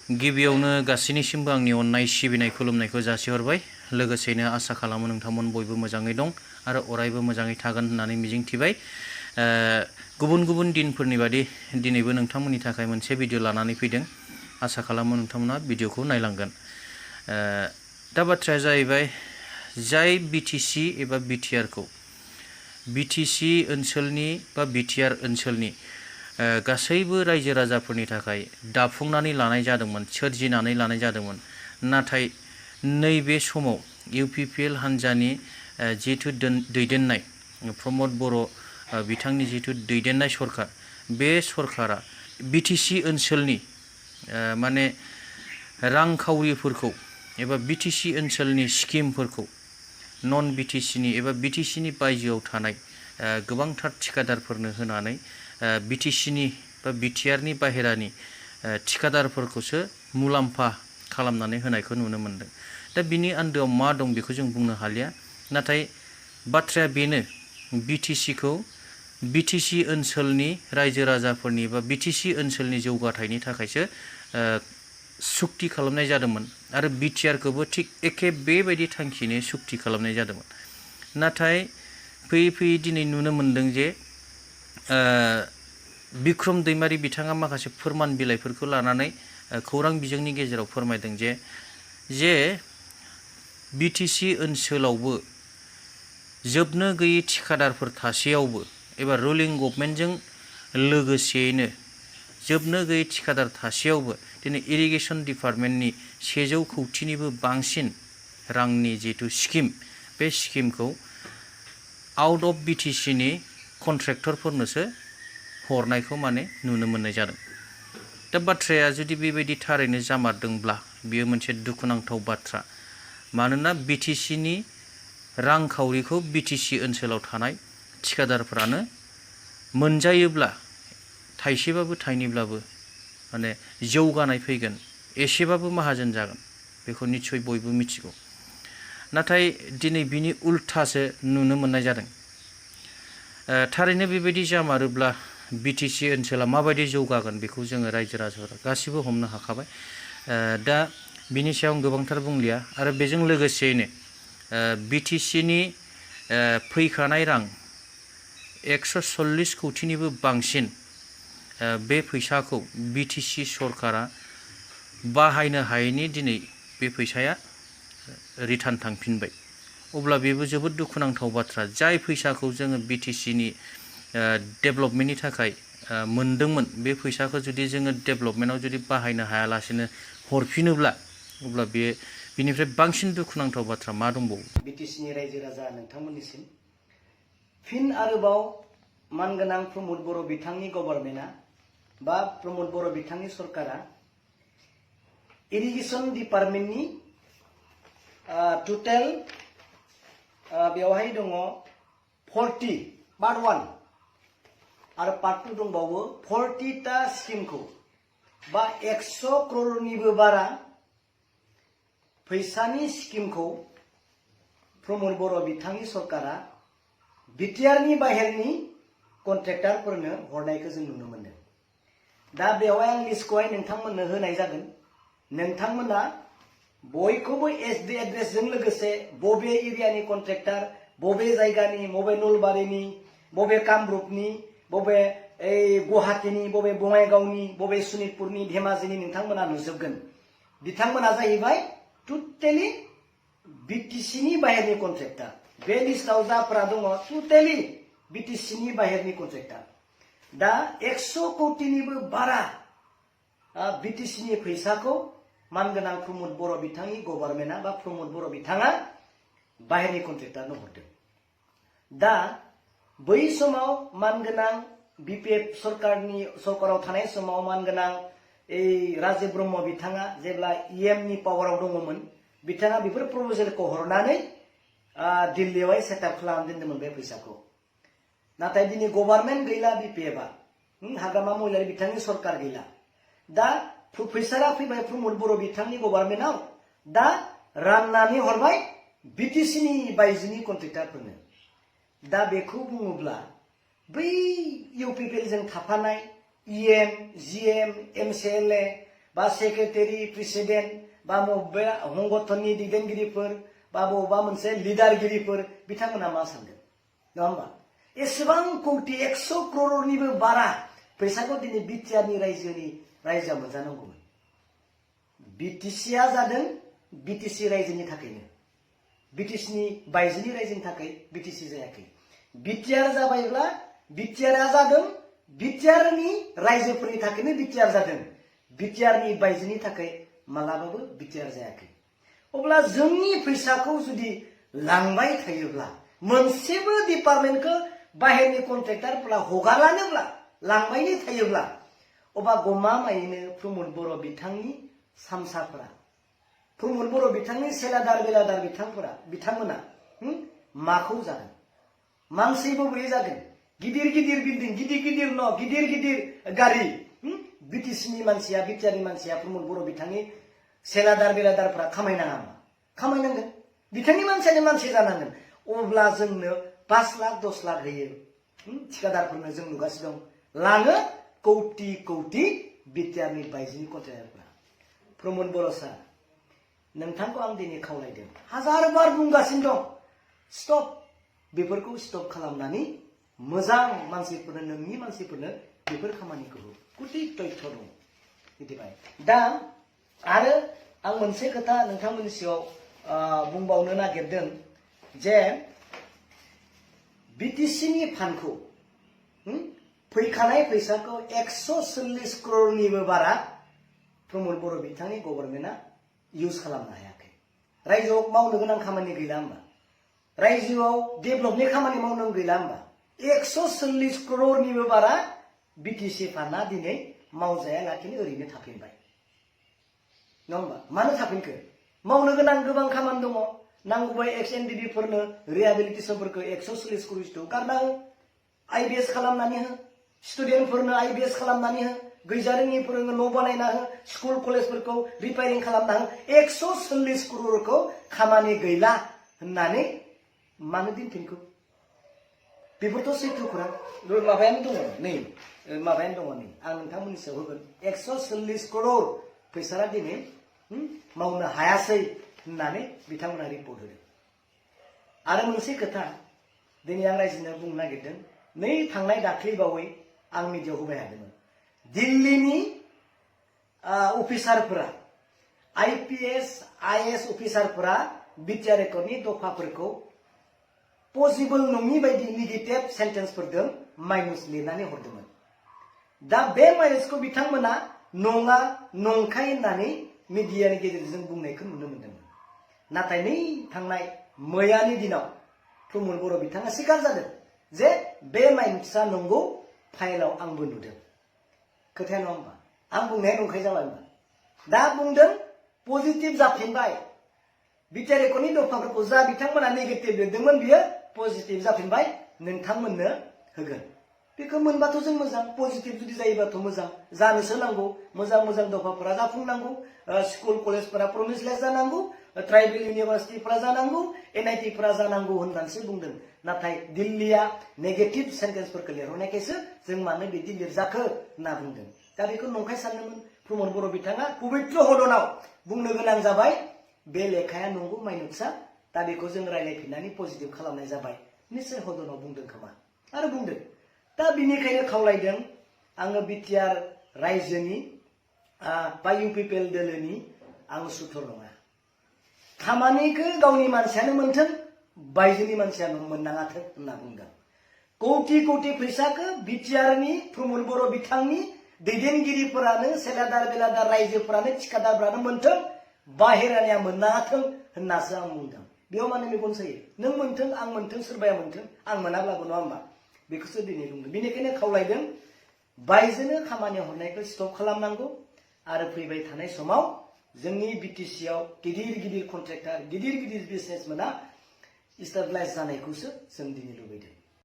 गिबियावनो गासैनिसिमबो आंनि अननाय सिबिनाय खुलुमनायखौ जासिहरबाय। लोगोसेनो आसा खालामो नोंथांमोन बयबो मोजाङै दं आरो अरायबो मोजाङै थागोन होननानै मिजिंथिबाय। गुबुन गुबुन दिनफोरनि बादि दिनैबो नोंथांमोननि थाखाय मोनसे भिडिअ लानानै फैदों। आसा खालामो नोंथांमोना भिडिअखौ नायलांगोन। दा बाथ्राया जाहैबाय जाय बिटिसि एबा बिटिआरखौ बिटिसि ओनसोलनि बा बिटिआर ओनसोलनि गासैबो रायजो राजाफोरनि थाखाय दाफुंनानै लानाय जादोंमोन, सोरजिनानै लानाय जादोंमोन। नाथाय नैबे समाव इउपिपिएल हान्जानि जिहेथु दैदेननाय प्रमद बर' बिथांनि जिहेथु दैदेननाय सरकार, बे सरकारा बिटिसि ओनसोलनि माने रांखावरिफोरखौ एबा बिटिसि ओनसोलनि स्किमफोरखौ नन बिटिसिनि एबा बिटिसिनि बायजोआव थानाय गोबांथार थिखादारफोरनो होनानै बिटिसिनि बा बिटिआरनि बाहेरानि थिखादारफोरखौसो मुलाम्फा खालामनानै होनायखौ नुनो मोनदों। दा बिनि आन्दोआव मा दं बेखौ जों बुंनो हालिया। नाथाय बाथ्राया बेनो, बिटिसिखौ बिटिसि ओनसोलनि रायजो राजाफोरनि बा बिटिसि ओनसोलनि जौगाथायनि थाखायसो सुक्ति खालामनाय जादोंमोन आरो बिटिआरखौबो थिग एखे बेबायदि थांखियैनो सुक्ति खालामनाय जादोंमोन। नाथाय फैयै फैयै दिनै नुनो मोनदों जे बिक्रम दैमारि बिथाङा माखासे फोरमान बिलाइफोरखौ लानानै खौरां बिजोंनि गेजेराव फोरमायदों जे बिटिसि ओनसोलावबो जोबनो गैयै थिखादारफोर थासेयावबो एबा रुलिं गभर्नमेन्टजों लोगोसेयैनो जोबनो गैयै थिखादार थासेयावबो दिनै इरिगेसन डिपार्टमेन्टनि 100 कौटिनिबो बांसिन रांनि जिहेतु स्किम, बे स्किमखौ आउट अफ बिटिसिनि कन्ट्रेक्टरफोरनोसो हरनायखौ माने नुनो मोननाय जादों। दा बाथ्राया जुदि बेबायदि थारैनो जामारदोंब्ला बेयो मोनसे दुखुनांथाव बाथ्रा। मानोना बिटिसिनि रांखावरिखौ बिटिसि ओनसोलाव थानाय थिखादारफोरानो मोनजायोब्ला थाइसेबाबो थाइनैब्लाबो माने जौगानाय फैगोन, एसेबाबो माहाजोन जागोन, बेखौ निस्सय बयबो मिथिगौ। नाथाय दिनै बिनि उल्थासो नुनो मोननाय जादों। थारैनो बेबायदि जामारोब्ला बिटिसि ओनसोला माबायदि जौगागोन बेखौ जोङो रायजो राजाफोरा गासिबो हमनो हाखाबाय। दा बिनि सायाव आं गोबांथार बुंलिया। आरो बेजों लोगोसेयैनो बिटिसिनि फैखानाय रां 140 कौटिनिबो बांसिन बे फैसाखौ बिटिसि सरकारा बाहायनो हायैनि दिनै बे फैसाया रिटार्न थांफिनबाय। अब्ला बेबो जोबोद दुखुनांथाव बाथ्रा। जाय फैसाखौ जोङो बिटिसिनि डेभेलपमेन्टनि थाखाय मोनदोंमोन, बे फैसाखौ जुदि जोङो डेभेलपमेन्टआव जुदि बाहायनो हायालासेनो हरफिनोब्ला अब्ला बिनिफ्राय बांसिन दुखुनांथाव बाथ्रा मा दंबावो। बिटिसिनि रायजो राजा नोंथांमोननिसिम फिन आरोबाव मानगोनां प्रमद बर' बिथांनि गभर्नमेन्टआ बा प्रमद बर' बिथांनि सरकारा इरिगेसन डिपार्टमेन्टनि टोटेल बेवहाय दङ 40 पार्ट 1 आरो पार्ट 2 दंबावो 40टा स्किमखौ बा 100 करोड़निबो बारा फैसानि स्किमखौ प्रमद बर' बिथांनि सरकारा बिटिआरनि बाहेरनि कन्ट्रेक्टरफोरनो हरनायखौ जों नुनो मोनदों। दा बेवहाय आं लिस्टखौहाय नोंथांमोननो होनाय जागोन। नोंथांमोना बयखौबो एसडि एड्रेसजों लोगोसे बबे एरियानि कन्ट्रेक्टर, बबे जायगानि, बबे नलबारिनि, बबे कामरुपनि, बबे गुवाहाटीनि, बबे बङाइगावनि, बबे सनितपुरनि, धेमाजिनि नोंथांमोना नुजोबगोन। बिथांमोना जाहैबाय टोटेलि बिटिसिनि बाहेरनि कन्ट्रेक्टर। बे लिस्टआव जाफोरा दङ टोटेलि बिटिसिनि बाहेरनि कन्ट्रेक्टर। दा 100 कौटिनिबो बारा बिटिसिनि फैसाखौ मानगोनां प्रमद बर' बिथांनि गभर्नमेन्टआ बा प्रमद बर' बिथाङा बाहेरनि कन्ट्रेक्टरनो हरदों। दा बै समाव मानगोनां बिपिएफ सरकाराव थानाय समाव मानगोनां राजीव ब्रह्म बिथाङा जेब्ला इएमनि पावाराव दङमोन, बिथाङा बेफोर प्रप'जेलखौ हरनानै दिल्लीयावहाय सेटआप खालामना दोन्दोंमोन बे फैसाखौ। नाथाय दिनै गभर्नमेन्ट गैला, बिपिएफआ हाग्रामा महिलारि बिथांनि सरकार गैला। दा फैसाया फैबाय प्रमद बर' बिथांनि गभर्नमेन्टआव, दा राननानै हरबाय बिटिसिनि बायजोनि कन्ट्रेक्टरफोरनो। दा बेखौ बुङोब्ला बै इउपिपिएलजों थाफानाय इएम, जिएम, एमसिएलए बा सेक्रेटारि प्रेसिडेन्ट बा बबेबा संगठननि दैदेनगिरिफोर बा बबेबा मोनसे लिडारगिरिफोर बिथांमोना मा सानगोन नङा होमबा एसेबां कौटि 100 crore बारा फैसाखौ दिनै बिटिआरनि रायजोआ मोनजानांगौमोन बिटिसिआ जादों बिटिसि रायजोनि थाखायनो बिटिसिनि बायजोनि रायजोनि थाखाय बिटिसि जायाखै बिटिआर जाबायब्ला बिटिआरआ जादों बिटिआरनि रायजोफोरनि थाखायनो बिटिआर जादों बिटिआरनि बायजोनि थाखाय मालाबाबो बिटिआर जायाखै अब्ला जोंनि फैसाखौ जुदि लांबाय थायोब्ला मोनसेबो डिपार्टमेन्टखौ बाहेरनि कन्ट्रेक्टरफोरा हगारानोब्ला लांबायनो थायोब्ला अबा गमामायैनो प्रमद बर' बिथांनि सामसाफोरा प्रमद बर' बिथांनि सेलादार बेलादार बिथांमोना माखौ जागोन मानसिबो बोरै जागोन गिदिर गिदिर बिल्डिं गिदिर गिदिर न' गिदिर गिदिर गारि बिटिसिनि मानसिया बिटिआरनि मानसिया प्रमद बर' बिथांनि सेलादार बेलादारफोरा खामायनाङा खामायनांगोन बिथांनि मानसियानो मानसि जानांगोन अब्ला जोंनो 5 लाख 10 लाख होयो ठिकादारफोरनो जों नुगासिनो दं लाङो कौटि कौटि बिटिआरनि बायजोनि कन्ट्रेक्टरफोरा प्रमद बर' सार नोंथांखौ आं दिनै खावलायदों हाजार बार बुंगासिनो दं स्टप बेफोरखौ स्टप खालामनानै मोजां मानसिफोरनो नोंनि मानसिफोरनो बेफोर खामानिखौ गुदि तथ्य दं मिथिबाय दा आरो आं मोनसे खोथा नोंथांमोननि सिगाङाव बुंबावनो नागिरदों जे बिटिसिनि फान्डखौ फैखानाय फैसाखौ 140 crore बारा प्रमद बर' बिथांनि गभर्नमेन्टआ इउज खालामनो हायाखै रायजोआव मावनो गोनां खामानि गैला होमबा रायजोआव डेभेलपनि खामानि मावनो गैला होमबा 140 crore बारा बिटिसि फान्डआ दिनै मावजाया लाखिनो ओरैनो थाफिनबाय नङा होमबा मानो थाफिनखो मावनो गोनां गोबां खामानि दङ नांगौबा एक्स-एनडिडिफोरनो रिहेबिलिटेसनफोरखौ 140 crore गारना हो आइबिएस खालामनानै हो स्टुडेन्टफोरनो आइबिएस खालामनानै हो गैजारोङिफोरनो न' बानायना हो स्कुल कलेजफोरखौ रिपेयारिं खालामना हो 140 crore खामानि गैला होननानै मानो दिनफिनखो बेफोरथ' सैथो खौरां माबायानो दङ नै माबायानो दङ नै आं नोंथांमोननि सायाव होगोन 140 crore फैसाया दिनै मावनो हायासै होननानै बिथांमोना रिपर्ट होदों आरो मोनसे खोथा दिनै आं रायजोनो बुंनो नागिरदों नै थांनाय दाख्लैबावै आं मिडियायाव होबाय थादोंमोन दिल्लीनि अफिसारफोरा आइपिएस आइएस अफिसारफोरा बिटिआर एकर्डनि दफाफोरखौ पसिबल नङि बायदि नेगेटिभ सेन्टेन्सफोरजों माइनास लिरनानै हरदोंमोन दा बे माइनासखौ बिथांमोना नङा नंखाय होननानै मिडियानि गेजेरजों बुंनायखौ नुनो मोन्दोंमोन नाथाय नै थांनाय मैयानि दिनाव प्रमद बर' बिथाङा स्वीकार जादों जे बे माइनासा नंगौ फाइलाव आंबो नुदों खोथाया नङा होमबा आं बुंनाया नंखाय जाबाय होमबा दा बुंदों पजिटिभ जाफिनबाय बिटिआर एकर्डनि दफाफोरखौ जा बिथांमोना नेगेटिभ लिरदोंमोन बियो पजिटिभ जाफिनबाय नोंथांमोननो होगोन बेखौ मोनबाथ' जों मोजां पजिटिभ जुदि जायोबाथ' मोजां जानोसो नांगौ मोजां मोजां दफाफोरा जाफुंनांगौ स्कुल कलेजफोरा प्रमिसलेस जानांगौ ट्राइबेल इउनिभार्सिटिफोरा जानांगौ एनआइटिफोरा जानांगौ होननानैसो बुंदों नाथाय दिल्लीया नेगेटिभ सेन्टेन्सफोरखौ लिरहरनायखायसो जों मानो बिदि लिरजाखो होनना बुंदों दा बेखौ नंखाय सानदोंमोन प्रमद बर' बिथाङा पबित्र हदनाव बुंनो गोनां जाबाय बे लेखाया नंगौ माइनासा दा बेखौ जों रायलायफिननानै पजिटिभ खालामनाय जाबाय निश्चय हदनाव बुंदों खोमा आरो बुंदों दा बिनिखायनो खावलायदों आङो बिटिआर रायजोनि बा इउपिपिएल दोलोनि आं सुथुर नङा खामानिखौ गावनि मानसियानो मोनथों बायजोनि मानसिया मोननाङाथों होनना बुंदों कौटि कौटि फैसाखौ बिटिआरनि प्रमद बर' बिथांनि दैदेनगिरिफोरानो सेलादार बेलादार रायजोफोरानो ठिकादारफोरानो मोनथों बाहेरानिया मोननाङाथों होननासो आं बुंदों बेयाव माने मेगन सायो नों मोनथों आं मोनथों सोरबाया मोनथों आं मोनाब्लाबो नङा होमबा बेखौसो दिनै बुंदों बेनिखायनो खावलायदों बायजोनो खामानि हरनायखौ स्टप खालामनांगौ आरो फैबाय थानाय समाव जोंनि बिटिसिआव गिदिर गिदिर कन्ट्रेक्टर गिदिर गिदिर बिजनेसमेना इस्टाब्लिश जानायखौसो जों दिनै लुबैदों